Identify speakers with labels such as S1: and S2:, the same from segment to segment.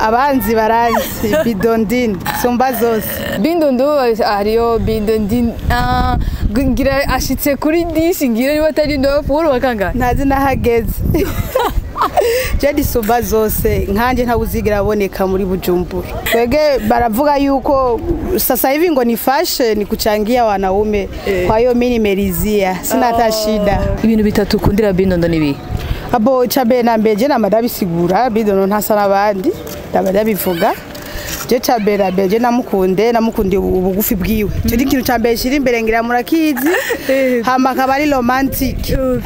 S1: Abanzi baranzi Bidondine sumba zose.
S2: Bindondo hariyo Bidondine ngira ashitse kuri 10 ngira niba atari 9 wowe wakangaye
S1: ntazi nahageze. Jadi sumba zose nkanje ntawuzigira aboneka muri Bujumbura. Twege baravuga yuko sasa hivi ngo ni fashion kuchangia wanaume, kwa hiyo mimi nimerizia sina hata shida.
S2: Ibintu bitatu kundira Bindondo nibi
S1: abo chabe na mbeje na madabisigura Bindondo ntasa nabandi ndabivuga. Je chabe na mbeje namukunde ubugufi bwiwe. Cyo ikintu cha mbere shiri imbere ngira murakizi. Hama akaba ari romantic.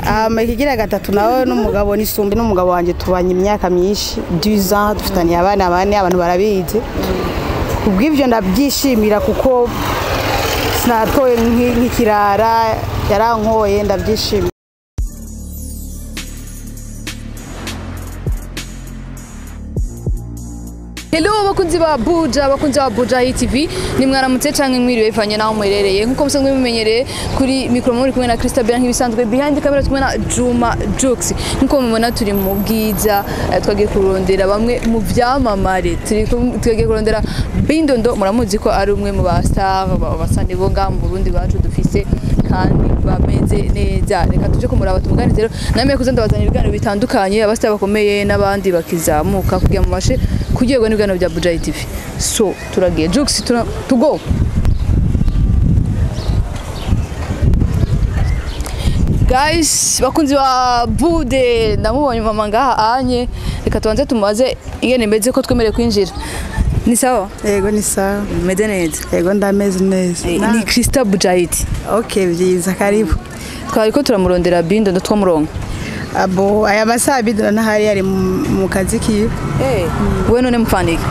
S1: Hama ikigira gatatu nawe n'umugabo nisumbe n'umugabo wanje tubanye imyaka myinshi 10 ans dufitaniye abana bane abantu barabizi. Kubw'ivyo ndabyishimira kuko sinatoye nk'ikirara yarankoye ndabyishimira.
S2: Hello bakunzi ba Buja, bakunzi ba Buja TV, ni mwaramutse canke mwiriwe bivanye naho muherereye. Nkuko musanzwe mumenyereye kuri micro muri kumwe na Christabel nk'ibisanzwe, behind camera kumwe na Juma Jux. Nkuko mubona turi mu bwiza, twagiye kurondera bamwe mu vyamamare. Twagiye kurondera Bindondo, muramuzi ko ari umwe mu ba star basandi bo ngaha mu Burundi bacu dufise kandi bameze neza. Reka tuje kumuraba tumuganirize rero. Namwe kuza ndabazanira ibiganiro bitandukanye, abastar bakomeye n'abandi bakizamuka kugira mubashe kuryoherwa n'ibiganiro bya Buja TV. So turagiye Jux, tugo. Guys, bakunzi ba Bude, ndamubonye mama ngaha anye. Reka tubanze tumubaze ingene meze ko twemereye kwinjira. Ni sawa?
S1: Yego ni sawa.
S2: Meze neza.
S1: Yego ndameze neza.
S2: Ni Christa Bujahit.
S1: Okay, byiza karibu.
S2: Twariko turamurondera Bindondo twamuronka.
S1: Abo aya masaha Bindondo ntahari ari mu kazi kiwe.
S2: We none mupfanike.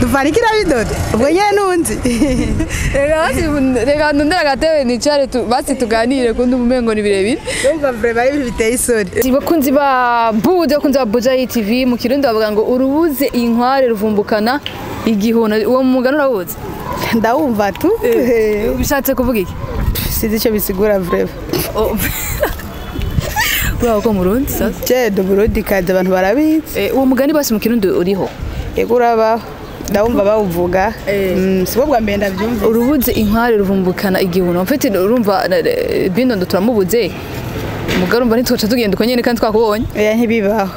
S1: Dufanikira Bindondo. Ubwo nyene nunzi.
S2: Reka ndondera agatebe nicare basi tuganire kundi umengo ni birebire.
S1: Ndumva vraiment ari ibintu biteye isoni.
S2: Bakunzi ba Buja, bakunzi ba Buja TV, mu Kirundi bavuga ngo urubuze inkware ruvumbukana igihuna. Uwo mugani urawuzi?
S1: Ndawumva tu.
S2: Bishatse kuvuga iki?
S1: Sinzi icyo bisigura vraiment.
S2: Uraho ko Murundi sasa?
S1: Je ndi Burundi kazi abantu barabizi.
S2: Uwo mugani basi mu Kirundi uriho?
S1: Yego urabaho. Ndawumva bawuvuga. Sibwo bwa mbere ndabyumva.
S2: Urubuze inkware ruvumbukana igihuna. Mfite urumva Bindondo turamubuze. Mugarumva ntitwoca tugenda uko nyene kandi twakubonye.
S1: Oya ntibibaho.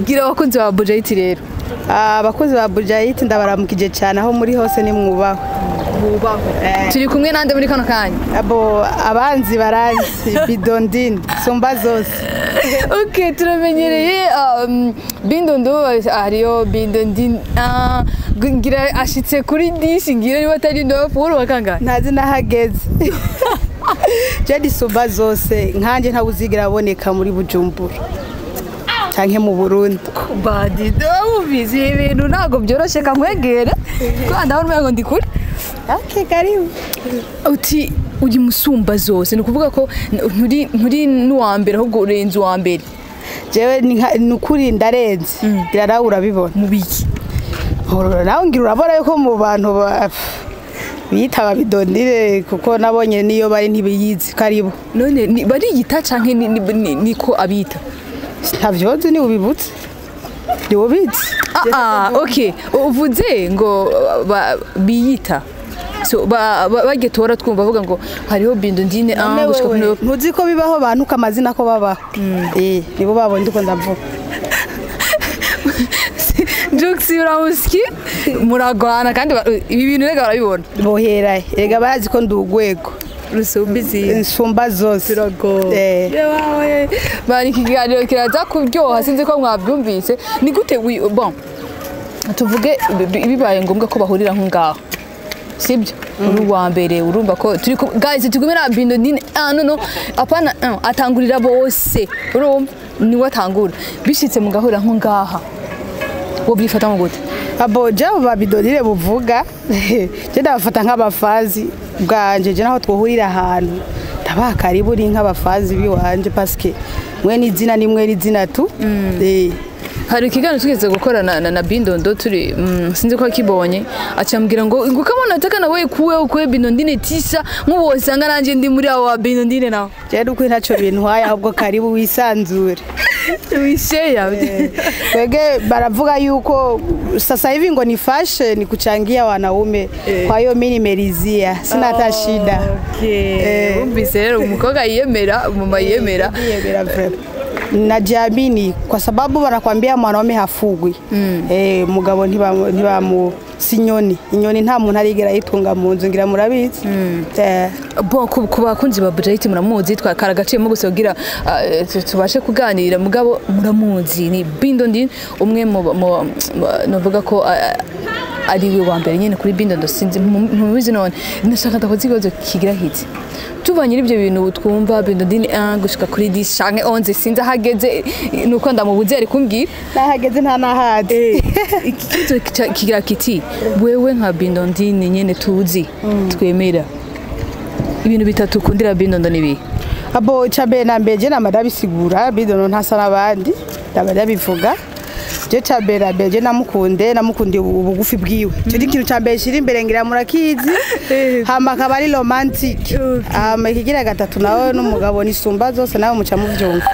S2: Gira abakunzi ba Bujahit rero.
S1: Abakunzi ba Bujahit ndabaramukije cyane aho muri hose ni mwubaho.
S2: Turi kumwe nande muri kano kanya?
S1: Abo abanzi baranzi Bidondine sumba zose.
S2: Okay, turamenyereye Bindondo hariyo Bidondine ngira ashitse kuri 10 ngira niba atari 9 wowe wakangaye
S1: ntazi nahageze. Jadi sumba zose nkanje ntawuzigira aboneka muri Bujumbura canke mu Burundi.
S2: Badi ndawubizi ibintu ntago byoroshe kankwegera kwa ndabona umengo ndi kure.
S1: Okay, karibu.
S2: Uti uri musumba zose ni ukuvuga ko nturi n'uwa mbere ahubwo urenze uwa mbere.
S1: Jewe nukuri ndarenze. Ngira nawe urabibona.
S2: Mu biki?
S1: Nawe ngira urabona yuko mu bantu bitaba Bidondine kuko nabonye niyo bari ntibiyizi karibu.
S2: None bariyita canke niko abita?
S1: Ntavyozi ni ubibutse. Ni ubizi.
S2: Okay. Uvuze ngo biyita. So bagiye tora twumva bavuga ngo hariho Bidondine gushika kuno.
S1: Ntuzi ko bibaho abantu kamazina ko babaho. Nibo babonye ndiko ndavuga.
S2: Jux uramuski muragwana kandi ibi bintu rega barabibona.
S1: Bohera rega barazi ko ndugwego.
S2: Rusumbizi
S1: nsumba zose.
S2: Turago. Yewe. Bari ikiganiro kiraza kuryoha sinzi ko mwabyumvise. Ni gute bon tuvuge bibaye ngombwa ko bahurira nkungaho. Sibyo uri wa mbere urumva ko turi guys turi kumwe na Bidondine no apana atangurira bose urumva ni watangura bishitse mugahura nko ngaha wo byifata mu gute?
S1: Abo jabo ba Bidondine buvuga je ndabafata nk'abafazi bwanje je naho twohurira ahantu ndabaha karibu ni nk'abafazi biwanje parce mwe ni izina ni mwe ni izina tu.
S2: Hari ikiganiro tugeze gukora na Bindondo turi sinzi ko akibonye acambwira ngo kama nataka nawe kuwe ukwe Bidondine tisa nk'ubosanga nanje ndi muri abo Bidondine nawe.
S1: Je ndukuri ntaco bintwaye ahubwo karibu wisanzure.
S2: Wisheya.
S1: Wege baravuga yuko sasa hivi ngo ni fashion kuchangia wanaume, kwa hiyo mimi nimerizia, sina hata shida.
S2: Okay. Wumvise rero, umukobwa yiyemera, umama yiyemera.
S1: Ndiyemera vraiment. Najiamini kwa sababu wanakwambia mwanaume hafugwi. Mugabo ntibamu si inyoni. Inyoni nta muntu arigera yitunga mu nzu, ngira murabizi.
S2: Bon, ku bakunzi ba Buja Hit muramuzi, twakaragaciyemo gusa kugira tubashe kuganira, mugabo muramuzi, ni Bindondi, umwe mu novuga ko ari we wa mbere nyene kuri Bindondo. Sinzi ntubizi. None ndashaka ndakoze ikibazo kigira hiti: tuvanye n'ibyo bintu twumva, Bindondi ni 1 gushika kuri 10 canke 11, sinzi ahageze, nuko ndamubuze ari kumbwira.
S1: Nahageze nta nahazi.
S2: Ikibazo kigira kiti: wewe nka Bindondini nyene tuzi twemera, ibintu bitatu ukundira Bindondo ni bihe?
S1: Abo icya mbere na mbere, je nama ndabisigura, Bidondo ntasa n'abandi, ndaba ndabivuga. Je cya mbere na mbere, je namukundiye ubugufi bwiwe. Icyo ni ikintu cya mbere kiri imbere, ngira murakizi. Hama akaba ari romantic. Hama ikigira gatatu nawe n'umugabo nisumba zose, nawe muca muvyumva.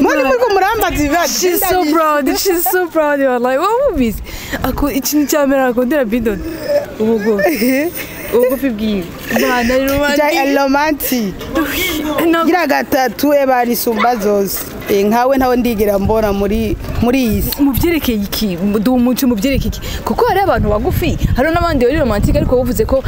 S1: Muri muriko murambaza ibibazo.
S2: She's so proud, she's so proud. Wallahi wamubise ako ikintu cya mbere akundira Bindondo, ubugufi, ubugufi bwiwe. Mana, ari romantic.
S1: Romantic. Gira gatatu, eba nisumba zose. Nkawe ntawe ndigera mbona muri iyi si.
S2: Mu byerekeye iki? Duha umuco mu byerekeye iki, kuko hari abantu bagufi, hari n'abandi bari romantique, ariko bavuze ko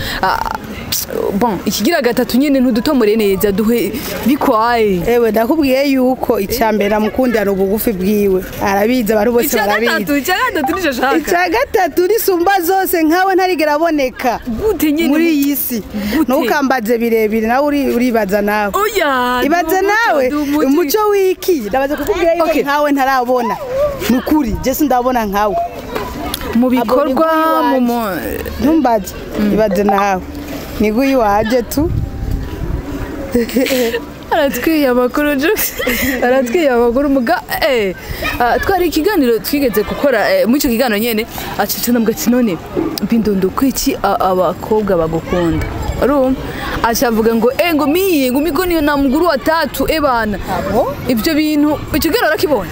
S2: bon, ikigira gatatu nyine ntudutomore neza, duhe bikwaye.
S1: Ewe, ndakubwiye yuko icya mbere namukundira ni ubugufi bwiwe, arabizi, abantu bose
S2: Icya
S1: barabizi.
S2: gatatu, icya gatatu nicyo shaka.
S1: Icya gatatu nisumba zose, nkawe ntarigera aboneka
S2: Gute nyine?
S1: muri iyi si.
S2: Gute?
S1: Ntukambaze birebire, nawe uribaza nawe.
S2: Oya.
S1: Ibaze nawe. Umuco wiki, ndabaza kukubwira yuko nkawe ntarabona, ni ukuri je sindabona nkawe.
S2: Mu bikorwa, mu
S1: Ntumbaze, ibaze nawe, niguye iwaje tu.
S2: Aratwiye amakuru Jux, aratwiye amakuru muga. Twari ikiganiro twigeze gukora, muri icyo kiganiro nyene acica ndamubwira ati: "None Bindondo, kwiki abakobwa bagukunda?" Urumva aca avuga ngo ngo miye ngo migo niyo na muguru wa tatu ebana. Ibyo bintu, icyo kiganiro arakibonye.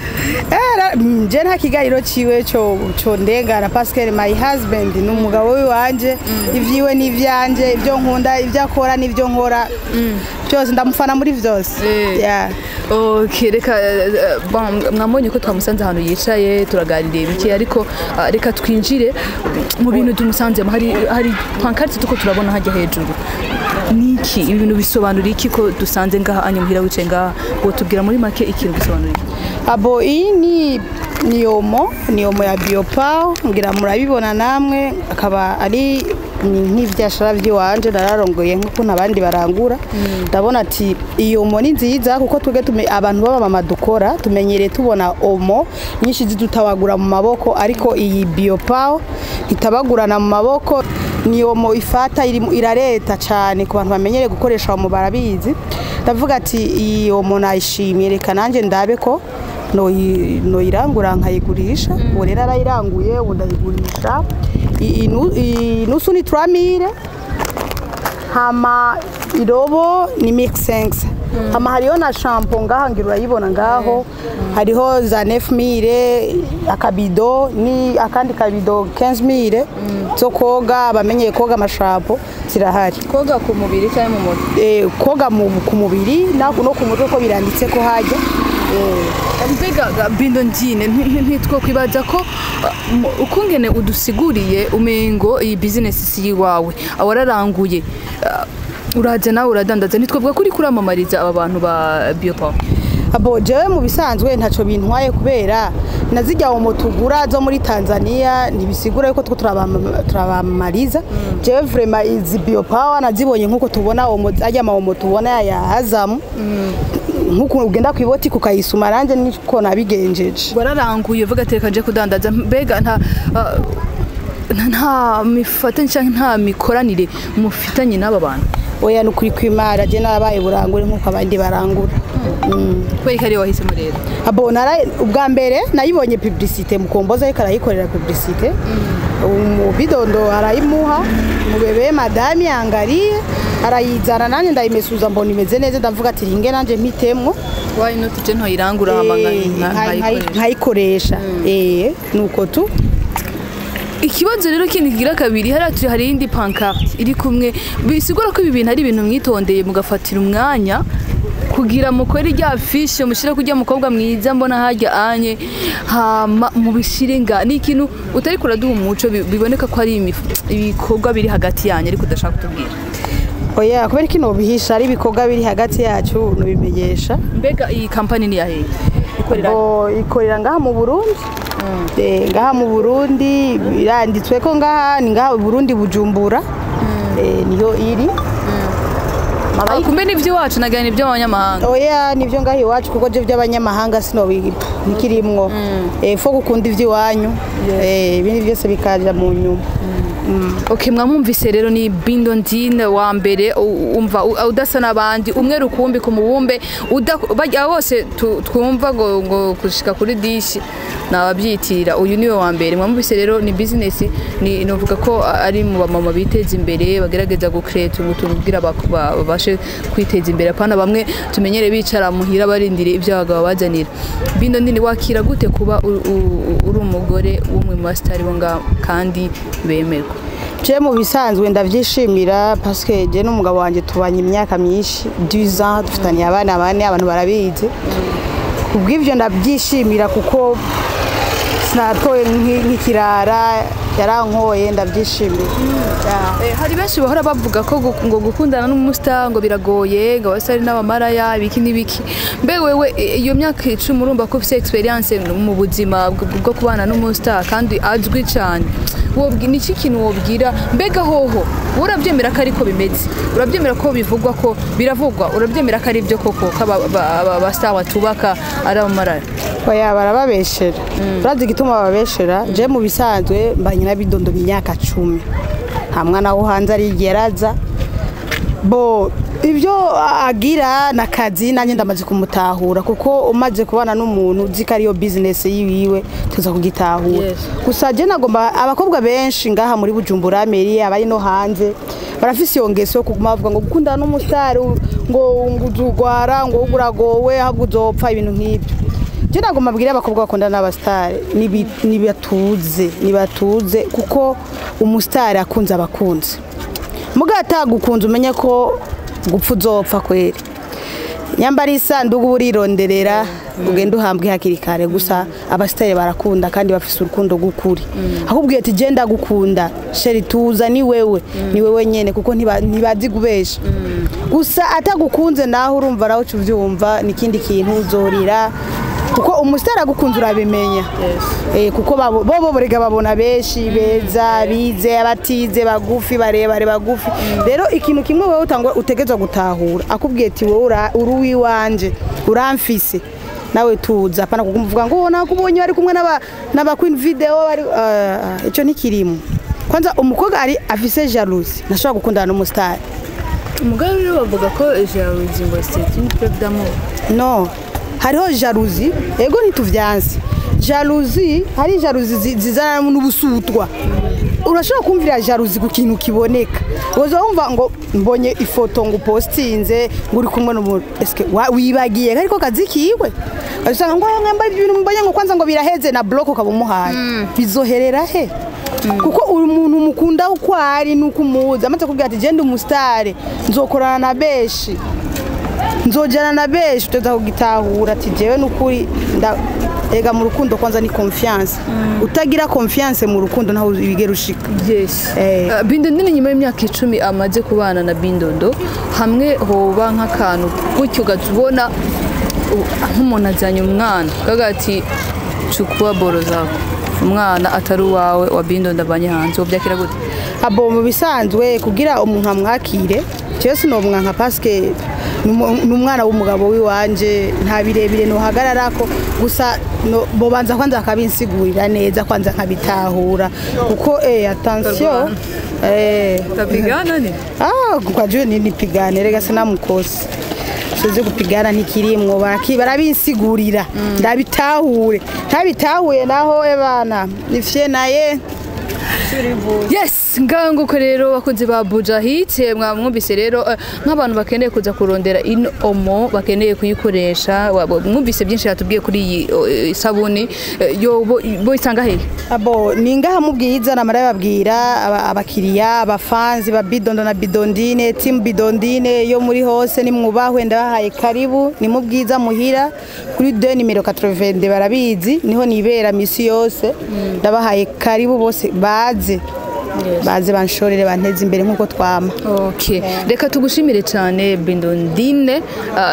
S1: Je nta kiganiro ciwe co ndengana, Pascal my husband, ni umugabo wiwanje, ivyiwe n'ivyanje, ibyo nkunda, ibyo akora n'ibyo nkora byose, ndamufana muri vyose. Yeah.
S2: Okay, reka bon, mwabonye ko twamusanze ahantu yicaye, turaganiriye bike, ariko reka twinjire mu bintu tumusanzemo. Hari pancarte tuko turabona hajya hejuru, niki? Ibi bintu bisobanura iki ko dusanze ngaha anya muhira wicaye ngaha? Wotubwira muri make ikintu bisobanura iki?
S1: Abo iyi ni omo ya Biopower, ngira murabibona namwe, akaba ari ni nk'ivyashara vy'iwanje, nararongoye nk'ukuntu abandi barangura. Ndabona ati iyo omo ni nziza kuko twebwe abantu baba mama dukora tumenyereye tubona omo nyinshi zidutabagura mu maboko, ariko iyi Biopower ntitabagurana mu maboko. Ni omo ifata irareta cyane, ku bantu bamenyereye gukoresha omo barabizi. Ndavuga ati iyi omo nayishimiye, reka nanjye ndabe ko noyirangura nkayigurisha. Ubu rero arayiranguye, ubu ndayigurisha. Inusu ni 3000, hama irobo ni 1500, hama hariho na shampoo ngaha, ngira urayibona ngaho, hariho za 9000 akabido, ni akandi kabido 15000 zo koga. Abamenyeye koga amashampo zirahari.
S2: Koga ku mubiri cyangwa mu mutwe?
S1: Koga ku mubiri no ku mutwe, ko biranditse ko hajya.
S2: Mbega Bindondine, ntitwo kwibaza ko ukungene udusiguriye umengo iyi business si iwawe, wararanguye, uraza nawe uradandaza, ntitwavuga ko uri kuramamariza aba bantu ba Biopower?
S1: Abo jewe mu bisanzwe ntaco bintwaye, kubera nazijya omo tugura zo muri Tanzania, ntibisigura yuko two turabamamariza. Jewe vraiment izi Biopower nazibonye nkuko tubona omo, ajya ma omo tubona ya Azam, nkuko ugenda kwiboti kukayisuma, nanje niko nabigenjeje.
S2: Wararanguye uvuga ati reka nje kudandaza. Mbega nta mifatanye cyangwa nta mikoranire mufitanye n'aba bantu?
S1: Oya, nukuri kwimara, je narabaye burangure nkuko abandi barangura.
S2: Kubera ko ariyo wahisemo rero?
S1: Abo nara ubwa mbere nayibonye publicité, mukomboza ariko arayikorera publicité, umubidondo arayimuha mubebe, madame yangariye. Arayizana nanjye ndayimesuza, mbona imeze neza, ndavuga ati ringe nanjye mpitemwo.
S2: Why not? Je ntoyirangura hama nkayikoresha.
S1: Nkayikoresha, nuko tu.
S2: Ikibazo rero kindi kigira kabiri, hariya turi hari iyindi pancarte iri kumwe, bisigura ko ibi bintu ari ibintu mwitondeye, mugafatira umwanya kugira mukore rya fiche, mushire kurya mukobwa mwiza mbona harya anye, hama mubishire nga ni ikintu utari kuraduha umuco, biboneka ko ari ibikorwa biri hagati yanyu ariko udashaka kutubwira.
S1: Oya, kubera ko bihisha ari ibikorwa biri hagati yacu, nubimenyesha.
S2: Mbega iyi kampani ni yahehe, ikorera?
S1: Bo, ikorera ngaha mu Burundi. Ngaha mu Burundi biranditswe ko ngaha ni ngaha Burundi, Bujumbura. Niyo iri.
S2: Ah, kumbe nivyo iwacu nagira nivyo abanyamahanga.
S1: Oya, nivyo ngaha iwacu, kuko je by'abanyamahanga sinobi ntikirimwo. Faut gukunda ivy'iwanyu. Ibindi byose bikaja mu nyuma.
S2: Okay, mwamwumvise rero, ni Bindo Ndine wa mbere, umva udasa n'abandi, umwe rukumbi ku mubumbe bajya bose twumva ngo gushika kuri dishi nababyitirira, uyu niwe wa mbere. Mwamwumvise rero, ni business, ni novuga ko ari mu bamama biteza imbere, bagerageza gucreate utuntu kugira babashe kwiteza imbere, apana bamwe tumenyere bicara muhira barindire ibyo abagabo bazanira. Bindo Ndine, wakira gute kuba uri umugore w'umwe mu basitari bo ngaho kandi bemerwa?
S1: Je mu bisanzwe ndavyishimira, parce que je n'umugabo wanje tubanye imyaka myinshi, 10 ans, dufitaniye abana bane, abantu barabizi. Kubw'ivyo ndabyishimira, kuko sinatoye nk'ikirara, yarankoye, ndabyishimira. Yeah.
S2: Hari benshi bahora bavuga ko ngo gukundana n'umustar ngo biragoye, ngo abasitari n'abamaraya, ibiki n'ibiki. Mbe wewe, iyo myaka 10 urumva ko ufise experience mu buzima bwo kubana n'umustar kandi azwi cyane, ni iki kintu wobwira? Mbega hoho urabyemera ko ariko bimeze? Urabyemera ko bivugwa, ko biravugwa? Urabyemera ko ari byo koko, ko abastar batubaka ari abamaraya?
S1: Oya, barababeshera. Urazi igituma bababeshera? Je mu bisanzwe mbanye na Bidondo imyaka 10, nta mwana wo hanze arigeraza. Bo ibyo agira nakazi, nanjye ndamaze kumutahura, kuko umaze kubana n'umuntu uzi ko ariyo business yiwiwe, tuza kugitahura. Gusa je nagomba abakobwa benshi ngaha muri Bujumbura mairie, abari no hanze, barafise iyo ngeso yo kuguma bavuga ngo gukundana n'umusitari ngo uzugwara, ngo uragowe, ahubwo uzopfa, ibintu nk'ibyo. Je nagomba mbwira abakobwa bakundana n'abasitari nibatuze, nibatuze, kuko umusitari akunze abakunzi, muga atagukunze umenye ko gupfa uzopfa kweri, nyambara isanduku urironderera ugenda uhambwe hakiri kare. Gusa abasitari barakunda kandi bafise urukundo rw'ukuri. Akubwiye ati genda gukunda chéri, tuza, ni wewe, ni wewe nyene, kuko ntibazi gubesha. Gusa atagukunze naho urumva naho uca uvyumva ni ikindi kintu, uzorira, kuko umusitari agukunze urabimenya. Kuko bo borega babona benshi beza, bize, abatize, bagufi, barebare, bagufi. Rero ikintu kimwe wowe utangwa utegezwa gutahura, akubwiye ati wowe uri uwiwanje, uramfise, nawe tuza, apana kukumvuga ngo nakubonye bari kumwe n'aba Queen Video bari, ico ntikirimo. Kwanza umukobwa ari afise jalousie ntashobora gukundana n'umustar.
S2: Umugabo rero bavuga ko jalousie ngo c'est une preuve d'amour.
S1: No, hariho jalousie, ego ntituvyanse jalousie, hari jalousie zizana n'ubusutwa. Urashobora kumvira jalousie ku kintu kiboneka, uza wumva ngo mbonye ifoto ngo upostinze ngo uri kumwe n'umuntu, eske wibagiye ariko kazi kiwe, usanga ngo mwamba ibintu mbonye ngo kwanza ngo biraheze na block ukaba umuhaye, bizoherera he? Kuko uri umuntu mukunda uko ari nuko umuzi, amaze kubwira ati genda umusitari, nzokorana na beshi, nzojana na benshi, tuza kugitahura ati jewe nukuri ega mu rukundo kwanza ni confiance. Utagira confiance mu rukundo ntaho wigera ushika.
S2: Bindo Ndine, nyuma y'imyaka 10 amaze kubana na Bindondo, hamwe hoba nk'akantu gutyo ugahita nk'umuntu azanye umwana kaga ati chukua boro zako, umwana atari uwawe wa Bindondo avanye hanze, wobyakira gute?
S1: Abo mu bisanzwe kugira umuntu amwakire, jewe sinomwanka, parce que ni umwana w'umugabo w'iwanje, nta birebire nohagararako. Gusa bobanza kwanza akabinsigurira neza, kwanza nkabitahura, kuko attention.
S2: Tapigana ni
S1: Ah, kwa juu ni nipigane, rega sinamukosi, sizi kupigana ntikirimwo, barabinsigurira ndabitahure, ntabitahuye naho ebana nifye naye.
S2: Yes, ngaho nguko rero, bakunzi ba Buja Hit, mwamwumvise rero, nk'abantu bakeneye kuza kurondera ino omo, bakeneye kuyikoresha, mwumvise byinshi yatubwiye kuri iyi isabuni, yo bo isanga hehe?
S1: Abo ni ngaha mu Bwiza, namara babwira abakiriya, abafanzi ba Bidondo na Bidondine, team Bidondine yo muri hose, nimwubahwe, ndabahaye karibu. Ni mu Bwiza muhira kuri 2 nimero 80, barabizi, niho nibera misi yose. Ndabahaye karibu bose, baze baze banshorere, banteze imbere nk'uko twama.
S2: Okay. Reka tugushimire cyane Bindondine,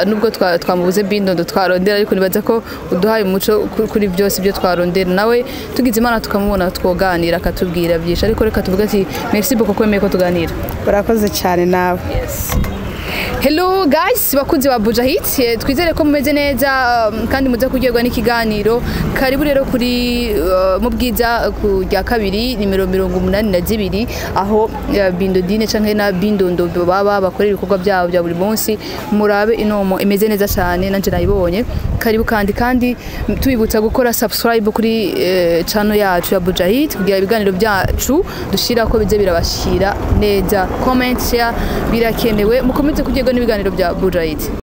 S2: nubwo twamubuze Bindondo twarondera, ariko nibaza ko uduhaye umuco kuri byose ibyo twarondera. Nawe tugize Imana tukamubona twoganira akatubwira byinshi, ariko reka tuvuge ati merci beaucoup ko wemeye ko tuganira.
S1: Urakoze cyane nawe.
S2: Hello guys, bakunzi ba Buja Hit, twizere ko mumeze neza, kandi muze kuryoherwa n'ikiganiro. Karibu rero kuri mu Bwiza ku rya kabiri nimero 82, aho Bindodine canke na Bindondo baba bakorera ibikorwa byabo bya buri munsi. Murabe inomo imeze neza cyane, nanje nayibonye. Karibu kandi tubibutsa gukora subscribe kuri channel yacu ya Buja Hit kugira ibiganiro byacu dushira ko bize birabashira neza. Comment, share birakenewe. Mukomeze kuryoherwa n'ibiganiro bya Buja Hit.